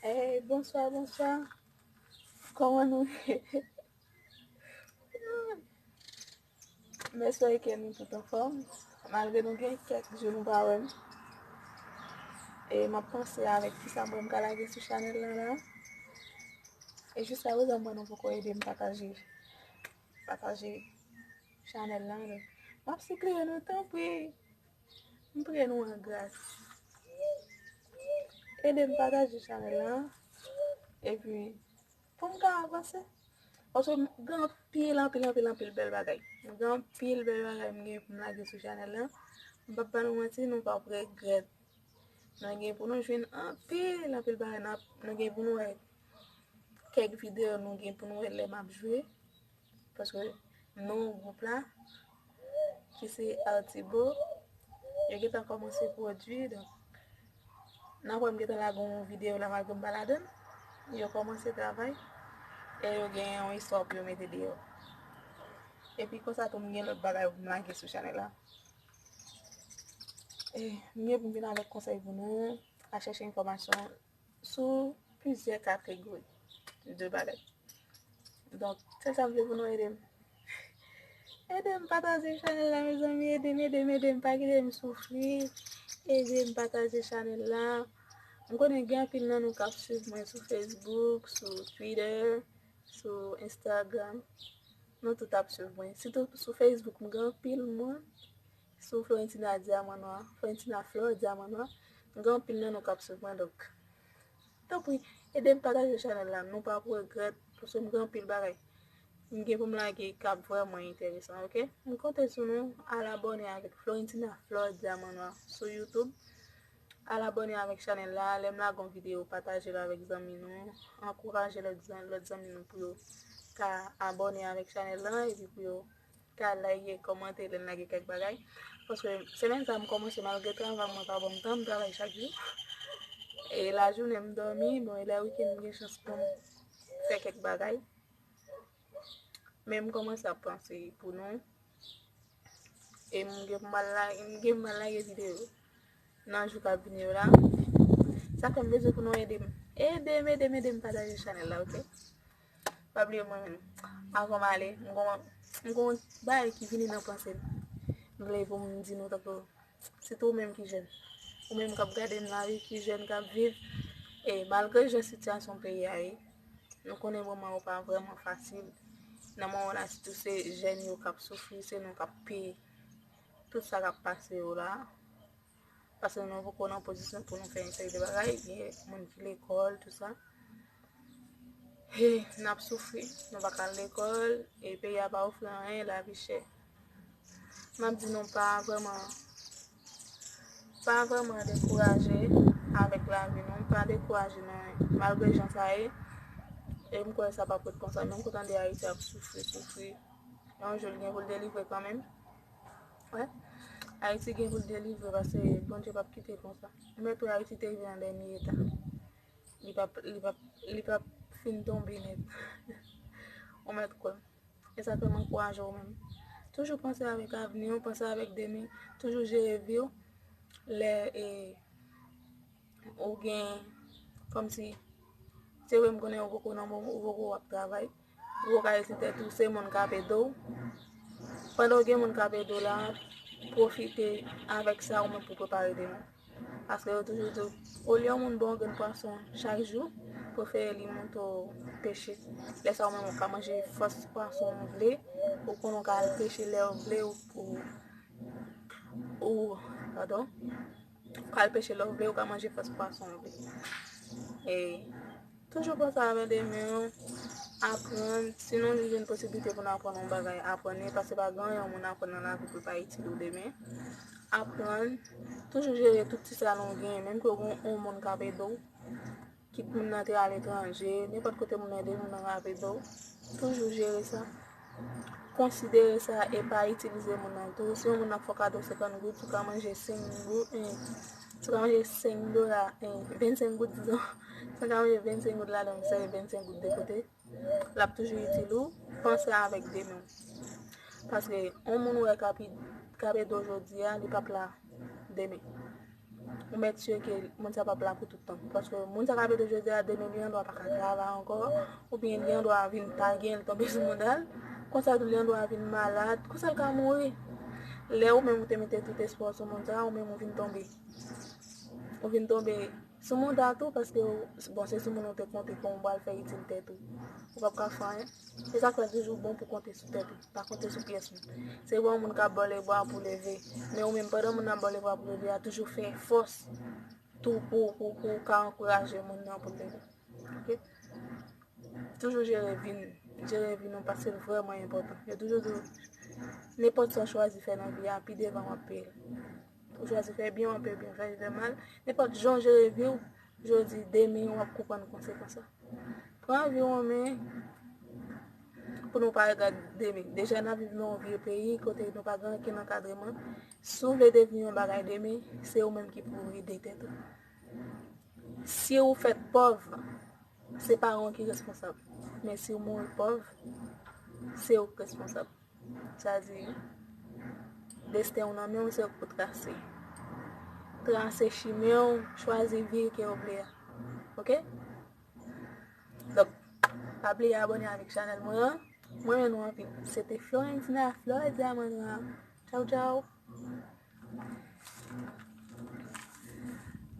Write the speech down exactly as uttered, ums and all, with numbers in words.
Hey, bonswa, bonswa. Kòman nou ye? M espere ke nou tout anfòm. Malgre nou gen kèk jou nou pa wè m. E m ap panse avèk kisa mwen m ka lage sou chanèl lan la. E jiska prezan mwen nou poko ede m pataje. Pataje chanèl lan. M ap sipliye nou tanpri. M priye nou an gras. Ede m pataje chanèl lan. Epi, pou m ka avanse. Paske m gen anpil, anpil, anpil, anpil bèl bagay. M gen anpil bèl bagay m gen pou m lage sou chanèl lan. M p ap ba nou manti, nou p ap regrèt. Nou gen pou nou jwenn anpil, anpil bagay. N ap, nou gen pou nou wè kèk videyo, nou gen pou nou wè lè m ap jwe. Paske non gwoup la, ki se Artibo, yo gentan kòmanse pwodui, donk, n ap wè m gentan lage yon videyo la malgre m pa ladann. Yo kòmanse travay, e yo gen yon istwa pou yo mete deyò. Epi konsa tou, m gen lòt bagay pou m lage sou chanèl la. E, m gen pou m vin avèk konsèy pou nou, al chèche enfòmasyon sou plizyè kategori de bagay. Donk, sèl sa m vle pou nou ede m. Ede m pataje chanèl la, mezanmi, ede m, ede m, ede m, pa kite m soufri. Ede m pataje chanèl la. M konnen gen anpil nan nou k ap swiv mwen sou Facebook, sou Twitter, sou Instagram. Nou tout ap swiv mwen. Sitou sou Facebook, m gen anpil moun. Sou Florentina Diamant Noir, Florentina Fleur Diamant Noir. M gen anpil nan nou k ap swiv mwen, donk, tanpri, ede m pataje chanèl la. Nou p ap regrèt, paske m gen anpil bagay m gen pou m lage k ap vrèman enteresan, oke? M konte sou nou, al abòne avèk Florentina Fleur Diamant Noir sou YouTube. Al abòne avèk chanèl la, lè m lage yon videyo, pataje l avèk zanmi nou, ankouraje lòt zan-, lòt zanmi nou pou yo ka abòne avèk chanèl la, epi pou yo ka like, kòmante, lè n lage kèk bagay. Paske semèn sa a m kòmanse malgre travay mwen pa ban m tan, m travay chak jou. E lajounen m dòmi, bon, e lè wikenn m gen chans pou m fè kèk bagay. Men m kòmanse ap panse pou nou. E m gen pou m al la, m gen pou m al lage videyo nan jou k ap vini yo la. Sa fè m bezwen pou nou ede m. Ede m, ede m, ede m pataje chanèl la, oke? Pa bliye mwen menm. Avan m ale, m gon, m gon bagay ki vini nan panse m. M vle pou m di nou tankou, sitou ou menm ki jèn. Ou menm k ap gade m la, wi, ki jèn k ap viv. E malgre jan sitiyasyon peyi a ye, nou konnen moman yo pa vrèman fasil. Nan moman la, sitou se jèn yo k ap soufri, se nou k ap peye tout sa k ap pase yo la. Paske nou poko nan pozisyon pou nou fè yon seri de bagay, gen moun ki lekòl, tout sa. E n ap soufri, nou pa ka al lekòl, e peyi a pa ofri anyen, lavi chè. M ap di nou pa vrèman, pa vrèman dekouraje avèk lavi nou, pa dekouraje nan malgre jan sa ye. E m kwè sa p ap ret konsa, menm kote tande Ayiti ap soufri, soufri. Yon jou l gen pou l delivre kanmenm. Wè. Ayiti gen pou l delivre paske Bondye p ap kite konsa. Ou mèt wè Ayiti te rive nan dènye eta. Li p ap, li p ap, li p ap fin tonbe nèt. Ou mèt kwè m. E sa fè m ankouraje w menm. Toujou panse avèk avni w, panse avèk demen. Toujou jere vi w. Lè, e, ou gen, kòmsi, se vre m konnen ou poko nan bon, ou poko ap travay, ou poko ka rete tèt ou, se moun k ap ede w. Pandan w gen moun k ap ede w la, pwofite avèk sa ou menm pou prepare demen. Paske yo toujou di w, olye yon moun ba w yon grenn pwason chak jou, prefere li montre w peche. Lè sa ou menm ou ka manje fòs pwason w vle, ou konnen w ka al peche lè w vle, ou, ou, ou, padon. Pral peche lè w vle, ou ka manje fòs pwason w vle. E toujou panse avèk demen w, aprann, si nou jwenn posiblite pou n aprann yon bagay, aprann li, paske pa gen anyen yon moun aprann nan lavi pou l pa itil ou demen. Aprann, toujou jere tout ti sa nou genyen, menm ke w gen yon moun k ap ede w, kit moun nan te aletranje, nenpòt kote moun nan ede, moun nan raple do, toujou jere sa. Konsidere sa e pa itilize moun nan tou. Si yon moun ap fè w kado senkant goud, ou ka manje senk goud, eh, ou ka manje senk dola, eh, vennsenk goud, dizon. Si w ka manje vennsenk goud ladan, ou sere vennsenk goud de kote. L ap toujou itil ou. Panse avèk demen. Paske yon moun ou wè k ap, k ap ede w jodi a, li p ap la demen. ou mèt sire ke moun sa p ap la pou tout tan. Paske moun sa k ap ede jodi a, demen li andwa pa ka travay ankò, oubyen li andwa vin pa gen, li tonbe sou mouda l. Konsa tou li andwa vin malad, konsa l ka mouri. Lè ou menm ou te mete tout espwa w sou moun sa, ou menm ou vin tonbe. Ou vin tonbe sou mouda tou, paske, bon, se sou moun ou te konte kòman ou pral fè itil tèt ou. Ou p ap ka fè anyen. Se sa k fè toujou bon pou konte sou tèt ou, pa konte sou pyès moun. Se bon moun k ap ba w lebra pou leve, men ou menm pandan moun nan ba w lebra pou leve a, toujou fè fòs tou pou, pou, pou w ka ankouraje moun nan pou l leve. Ok? Toujou jere vi nou. Jere vi nou paske l vrèman enpòtan. Yo toujou di w, nenpòt sa w chwazi fè nan vi a, pi devan w ap peye l. Ou chwazi fè byen, w ap peye byen, w chwazi fè mal. Nenpòt jan w jere vi w, jodi, demen, w ap konprann konsekans la. Pran vi w an men pou nou pa regade demen. Deja n ap viv nan yon vye peyi kote nou pa gen ankenn ankadreman. Si w vle devni yon bagay demen, se ou menm ki pou ede tèt ou. Si ou fèt pòv, se paran w ki responsab. Men si w mouri pòv, se ou k responsab. Sa di, desten w nan men w, se ou k pou trase. Trase chimen w, chwazi vi ke w vle a. Ok? Donk, pa bliye abòne avèk chanèl mwen an. Mwen renmen nou anpil. Se te Florentina Flor Diamant. Tchaw, tchaw.